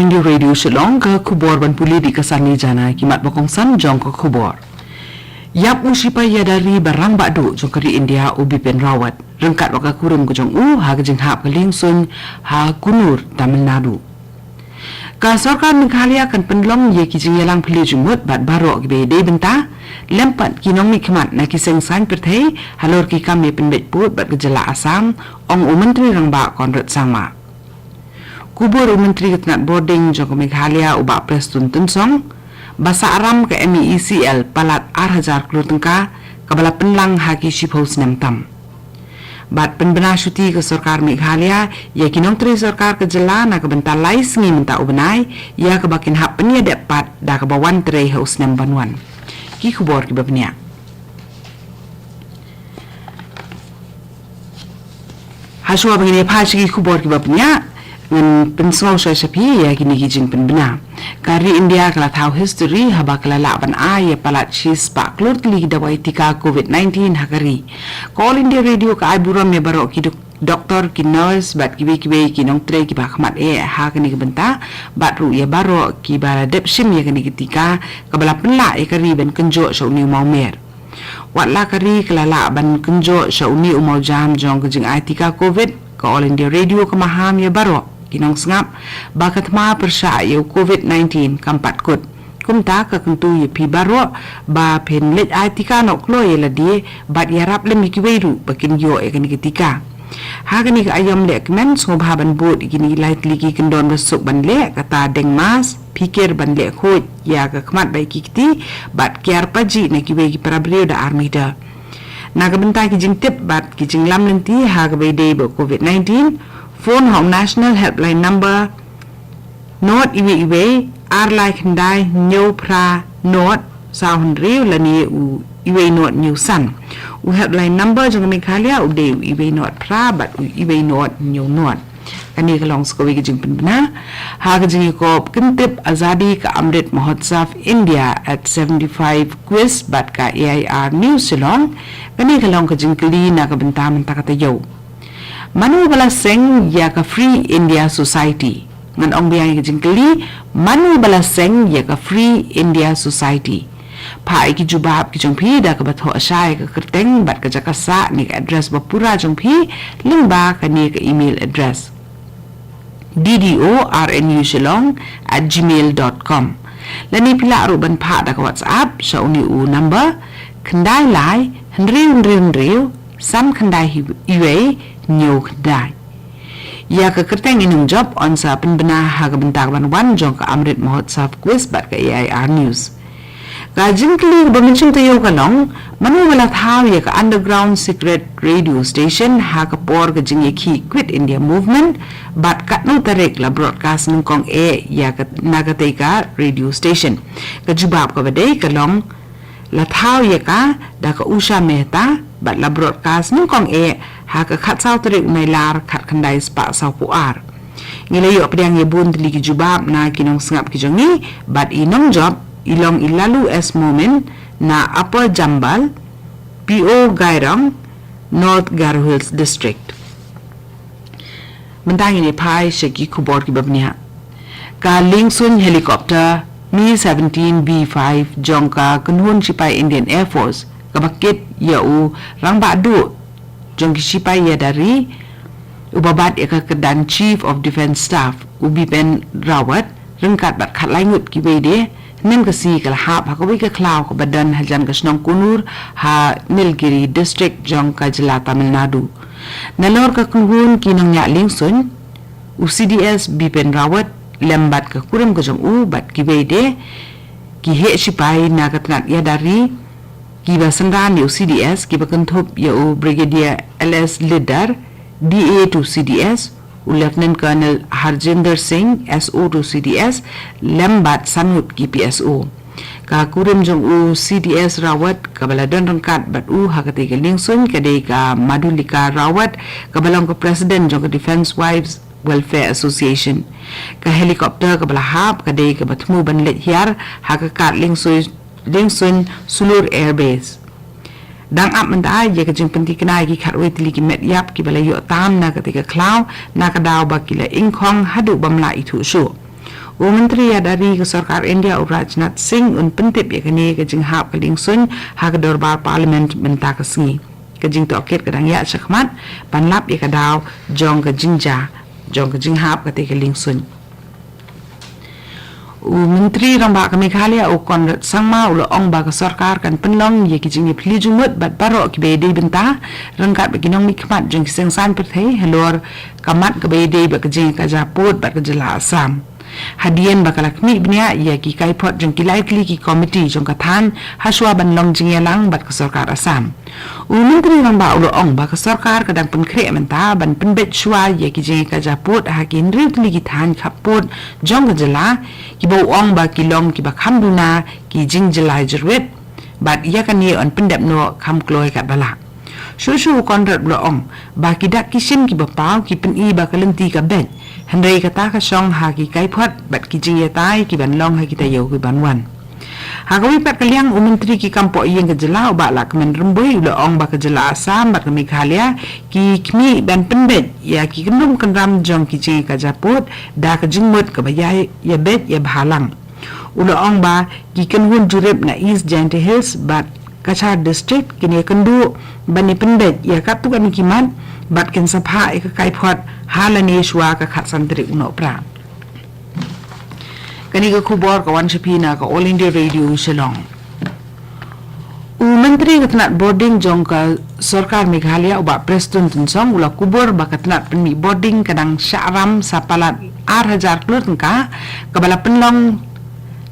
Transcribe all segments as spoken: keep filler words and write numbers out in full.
India Radio Shillong, ka khubor ban pule da ka Sani Jana. Ki mat ba kongsan jong ka khubor. Ïap u sipai ïada ri ba rangbah duh jong ka ri India u Bipin Rawat, ryngkat bad ka kurim ka jong u ha ka jinghap ka liengsuiñ ha Kunur, Tamil Nadu. Ka sorkar Meghalaya kan pynlong ïa ki jingïalang phylliew jingmut bad baroh kiba dei bynta, lem pat ki nongmihkhmat na ki seng saiñ pyrthei halor ki kam ïa pynbeit pud bad ka jylla Assam, ong u Myntri Rangbah Conrad Sangma. Kubur u Myntri ka tnat bording jong ka Meghalaya u Bah Prestone Tynsong, ba sah ram ka M E E C L palat ar hajar klur tyngka, kaba la pynlang ha ki shiphew snem tam. Bad pynbna shuti ka sorkar Meghalaya ïa ki nongtrei sorkar ka jylla na ka bynta lai sngi mynta u bnai, ïa kaba kin hap pynïadei pat da kaba wan trei ha u snem ban wan. Ki khubor kiba bniah. Hashwa ba ngin ïa phai sha ki khubor kiba bniah, ngan pynsngew sha sha phi ïa kine ki jingpynbna. Ka ri India ka la thaw history haba ka la lah ban ai ïa palat shispah klur tylli ki dawai tika covid nineteen ha ka ri. Ka All India Radio ka ai burom ïa baroh ki dok-, doktor, ki nurse bad kiwei kiwei ki nongtrei kiba khmat eh ha kane ka bynta, bad ruh ïa baroh kiba la dep shim ïa kane ka tika kaba la pynlah ïa ka ri ban kynjoh sha une u mawmer. Wat la ka ri ka la lah ban kynjoh sha une u mawjam jong ka jingai tika covid, ka All India Radio ka maham ïa baroh ki nongsngap ba ka thma pyrshah ïa u covid nineteen kam pat kut. Kumta ka kyntu ïa phi baroh ba phin leit ai tika noh kloi ïa lade bad ïarap lem ïa kiwei ruh ba kin ïoh ïa kane ka tika. Ha kane ka aïom leh kmen, sngewbha ban bud ïa kine ki lai tylli ki kyndon ba suk ban leh, kata deng mask, phikir ban leh khuid ïa ka khmat bad ki kti, bad kiar pajih na kiwei ki para briew da ar mitar. Na ka bynta ki jingtip bad ki jinglam lynti ha kaba ïadei bad covid nineteen, phone ha u National Helpline Number not iwei iwei, ar lai khyndai hynñiew phra not saw hynriew lane u iwei not hynñiew san. U helpline number jong ka Meghalaya u dei u iwei not phra bad u iwei not hynñiew not. Kane ka long sa kawei ka jingpynbna ha ka jingïakop kyntip Azadi ka Amrit Mahotsav India at seventy-five quiz bad ka A I R News Shillong. Kane ka long ka jingkylli na ka bynta mynta ka taïew. Mano ba la seng ïa ka Free India Society? Ngan ong biang ïa ka jingkylli, mano ba la seng ïa ka Free India Society? Phah ïa ki jubab ki jong phi da kaba thoh shai ïa ka kyrteng bad ka jaka sah ne ka address ba pura jong phi lyngba kane ka email address: D D O R N U Shillong at gmail dot com. Lane phi lah ruh ban phah da ka WhatsApp sha une u number: khyndai lai hynriew hynriew hynriew san khyndai iwei hynñiew khyndai. Ïa ka kyrteng i nongjop yn sa pynbna ha ka bynta ka ban wan jong ka Amrit Mahotsav Quiz bad ka A I R News. Ka jingkylli kaba mynshwa taïew ka long, mano ba la thaw ïa ka Underground Secret Radio Station ha ka por ka jingïakhih Quit India Movement, bad katno tarik la broadcast nyngkong eh ïa ka, na katei ka radio station? Ka jubab kaba dei ka long, la thaw ïa ka da ka Usha Mehta bad la broadcast nyngkong eh ha ka khatsaw tarik u Nailar khatkhyndai spah sawphew ar. Ngi la ïoh pdiang ïa bun tylli ki jubab na ki nongsngap ki jong ngi, bad i nongjop i long i Lalu S Momin na Upper Jambal, P O Gairong, North Garo Hills District. Mynta ngin ïa phai sha ki khubor kiba bniah. Ka liengsuiñ helicopter Mi seventeen B five jong ka kynhun shipai Indian Air Force, kaba kit ïa u rangbah duh jong ki shipai ïada ri, uba bat ïa ka kyrdan Chief of Defence Staff, u Bipin Rawat, ryngkat bad khatlai ngut kiwei de, hynnin ka sngi ka la hap ha kawei ka khlaw kaba don hajan ka shnong Kunur ha Nilgiri District jong ka jylla Tamil Nadu. Nalor ka kynhun ki nongñiah liengsuiñ, u C D S Bipin Rawat lem bad ka kurim ka jong u bad kiwei de ki heh shipai na ka tnat ïada ri, kiba synran ïa u C D S, kiba kynthup ïa u Brigadier L S Liddar, D A to C D S, u Lieutenant Colonel Harjinder Singh, S O to C D S, lem bad san ngut ki P S O. Ka kurim jong u C D S Rawat kaba la don ryngkat bad u ha katei ka liengsuiñ ka dei ka Madhulika Rawat, kaba long ka President jong ka Defence Wives Welfare Association. Ka helicopter kaba la hap ka dei kaba thmu ban leit hiar ha ka kad liengsuiñ, liengsuiñ Sulur Air Base. Dang ap mynta ïa ka jingpynthikna ïa ki khatwei tylli ki met ïap kiba la ïoh tam na katei ka khlaw, na ka daw ba ki la ingkhong haduh bym lah ithuh shuh. U Myntri Ïaid Ari ka Sorkar India u Rajnath Singh un pyntip ïa kane ka jinghap ka liengsuiñ ha ka Dorbar Parliament mynta ka sngi. Ka jingtohkit ka dang ïaid shakhmat ban lap ïa ka daw jong ka jingjia jong ka jinghap kata ka liengsuiñ. U Myntri Rangbah ka Meghalaya u Conrad Sangma u la ong ba ka sorkar kan pynlong ïa ki jingïapylli jingmut bad baroh kiba ïadei bynta ryngkat bad ki nongmihkhmat jong ki seng saiñ pyrthei halor ka mat kaba ïadei bad ka jingïakajia pud bad ka jylla Assam. Hadien ba ka la khmih bniah ïa ki kaiphod jong ki lai tylli ki komiti jong ka thaiñ hashwa ban long jingïalang bad ka sorkar Assam. U Myntri Rangbah u la ong ba ka sorkar ka dang pynkhreh mynta ban pynbeit shwa ïa ki jingïakajia pud ha ki hynriew tylli ki thaiñ khappud jong ka jylla, kiba u ong ba ki long kiba kham duna, ki jingjyllai jyrwit bad ïa kane yn pyndep noh kham kloi katba lah. Shuh shuh u Conrad u la ong ba ki dak ki shin kiba paw ki pyni ba ka lynti ka beit, hynrei kata ka shong ha ki kaiphod bad ki jingïatai kiban long ha ki taïew kiban wan. Ha kawei pat ka liang, u Myntri ki kam pohïing ka jylla u Bah Lahkmen Rymbui u la ong ba ka jylla Assam bad ka Meghalaya ki khmih ban pynbeit ïa ki kynrum kynram jong ki jingïakajia pud da ka jingmut kaba ïa, ïabeit ïabha lang. U la ong ba ki kynhun jurip na East Jaintia Hills bad Cachar District kin ïakynduh ban ïapynbeit ïa katto katne ki mat bad kin sa phah ïa ka kaiphod ha lane shwa ka khatsan tarik u Nohprah. Kane ka khubor ka wan sha phi na ka All India Radio Shillong. U Myntri ka tnat bording jong ka Sorkar Meghalaya u Bah Prestone Tynsong u la kubur ba ka tnat pynmih bording ka dang shah ram sa palat ar hajar klur tyngka, kaba la pynlong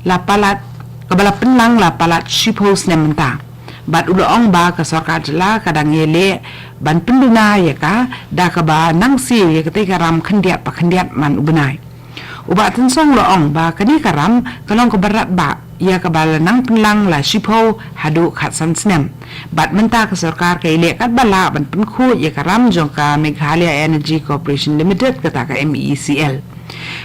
la palat, kaba la pynlang la palat shiphew snem mynta. Bad u la ong ba ka sorkar jylla ka dang ïaleh ban pynduna ïa ka da kaba nang siew ïa katei ka ram khyndiat pa khyndiat man u bnai. U Bah Tynsong u la ong ba kane ka ram ka long kaba radbah ïa kaba la nang pynlang la shiphew haduh khatsan snem. Bad mynta ka sorkar ka ïaleh katba lah ban pynkhuid ïa ka ram jong ka Meghalaya Energy Corporation Limited, kata ka M E E C L.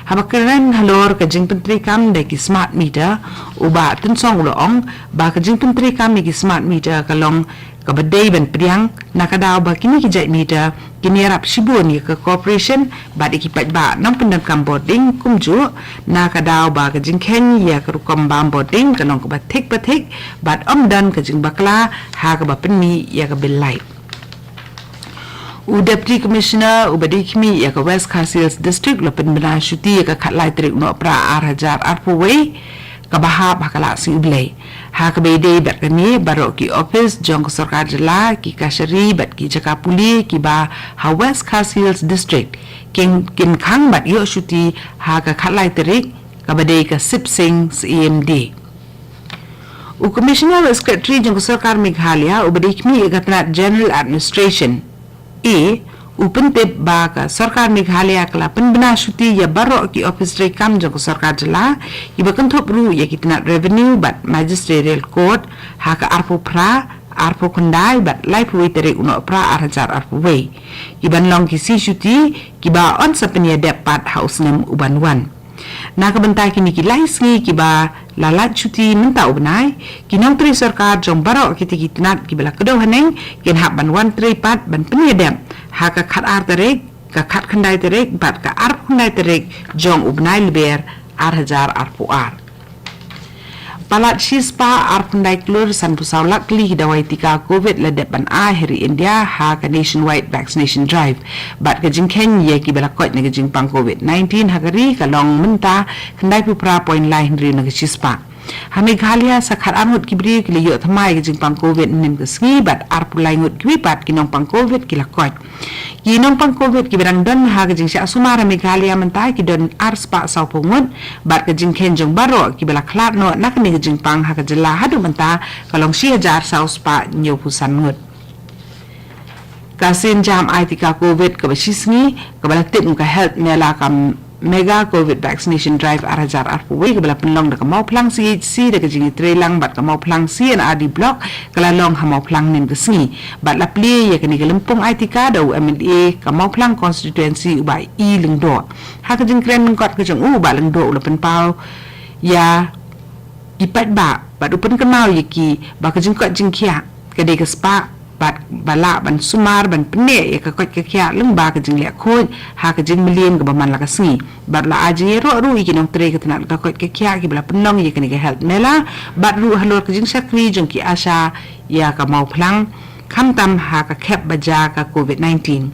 Haba kren halor ka jingpyntreikam da ki smart meter, u Bah Tynsong u la ong ba ka jingpyntreikam ïa ki smart meter ka long kaba dei ban pdiang, na ka daw ba kine ki jait meter kin ïarap shibun ïa ka corporation bad ïa ki paidbah nongpyndonkam bording, kumjuh na ka daw ba ka jingkheiñ ïa ka rukom bam bording ka long kaba thik pathik bad ym don ka jingbakla ha kaba pynmih ïa ka bill light. U Deputy Commissioner uba dei khmih ïa ka West Khasi Hills District u la pynbna shuti ïa ka khatlai tarik u Nohprah ar hajar arphew wei, kaba hap ha ka Langsing U Blei. Ha kaba ïadei bad kane, baroh ki ophis jong ka sorkar jylla, ki kashari bad ki jaka pule kiba ha West Khasi Hills District kin, kin khang bad ïoh shuti ha ka khatlai tarik, kaba dei ka Sip Sing Syiem Day. U Commissioner bad Secretary jong ka Sorkar Meghalaya uba dei khmih ïa ka tnat General Administration A, u pyntip ba ka Sorkar Meghalaya ka la pynbna shuti ïa baroh ki ophis treikam jong ka sorkar jylla, kiba kynthup ruh ïa ki tnat Revenue bad Magisterial Court ha ka arphew phra, arphew khyndai bad laiphew wei tarik u Nohprah ar hajar arphew wei, kiban long ki sngi shuti kiba yn sa pynïadep pat ha u snem uban wan. Na ka bynta kine ki lai sngi kiba la lait shuti mynta u bnai, ki nongtrei sorkar jong baroh kita ki tnat kiba la kdew haneng kin hap ban wan trei pat ban pynïadep ha ka khatar tarik, ka khatkhyndai tarik bad ka arphew khyndai tarik jong u bnai Lber ar hajar arphew ar. Palat shispah arphew khyndai klur sanphew saw lak tylli ki dawai tika Covid la dep ban ai ha ri India ha ka Nationwide Vaccination Drive. Bad ka jingkheiñ ïa kiba la koit na ka jingpang Covid nineteen ha ka ri ka long mynta khyndaiphew phra point lai hynriew na ka shispah. Ha Meghalaya sa khatar ngut ki briew ki la ïoh thymmai ka jingpang Covid hynnin ka sngi bad arphew lai ngut kiwei pat ki nongpang Covid ki la koit. Ki nongpang Covid kiba dang don ha ka jingshah sumar ha Meghalaya mynta ki don arspah sawphew ngut, bad ka jingkheiñ jong baroh kiba la khlad noh na kane ka jingpang ha ka jylla haduh mynta ka long shi hajar saw spah hynñiewphew san ngut. Ka sienjam ai tika Covid kaba shi sngi, kaba la tip kum ka Health Mela cum Mega Covid Vaccination Drive ar hajar arphew wei kaba la pynlong da ka Mawphlang C H C da ka jingïatreilang bad ka Mawphlang C and R D Block, ka la long ha Mawphlang hynnin ka sngi. Bad la plie ïa kane ka lympung ai tika da u M L A ka Mawphlang Constituency u Bah E Lyngdoh. Ha ka jingkren lyngkot ka jong u, u Bah Lyngdoh u la pynpaw ïa ki paidbah bad u pynkynmaw ïa ki ba ka jingkoit jingkhiah ka dei ka spah bad ba lah ban sumar ban pynneh ïa ka koit ka khiah lyngba ka jingleh khuid ha ka jingmlien kaba man la ka sngi. Bad la ai jingïaroh ruh ïa ki nongtrei ka tnat ka koit ka khiah kiba la pynlong ïa kane ka health mela bad ruh halor ka jingshakri jong ki ASHA ïa ka Mawphlang, khamtam ha ka khep ba jia ka COVID nineteen.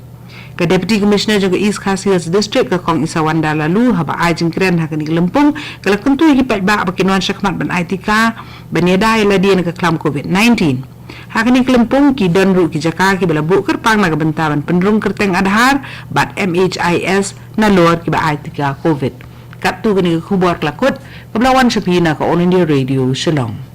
Ka Deputy Commissioner jong ka East Khasi Hills District, ka Kong Isawanda Laloo, haba ai jingkren ha kane ka lympung, ka la kyntu ïa ki paidbah ba kin wan shakhmat ban ai tika ban ïada ïa lade na ka khlam COVID nineteen. Ha kane ka lympung ki don ruh ki jaka kiba la buh kyrpang na ka bynta ban pynrung kyrteng Aadhaar bad MHIS nalor kiba ai tika COVID. Katto kane ka khubor ka la kut, kaba la wan sha phi na ka All India Radio Shillong.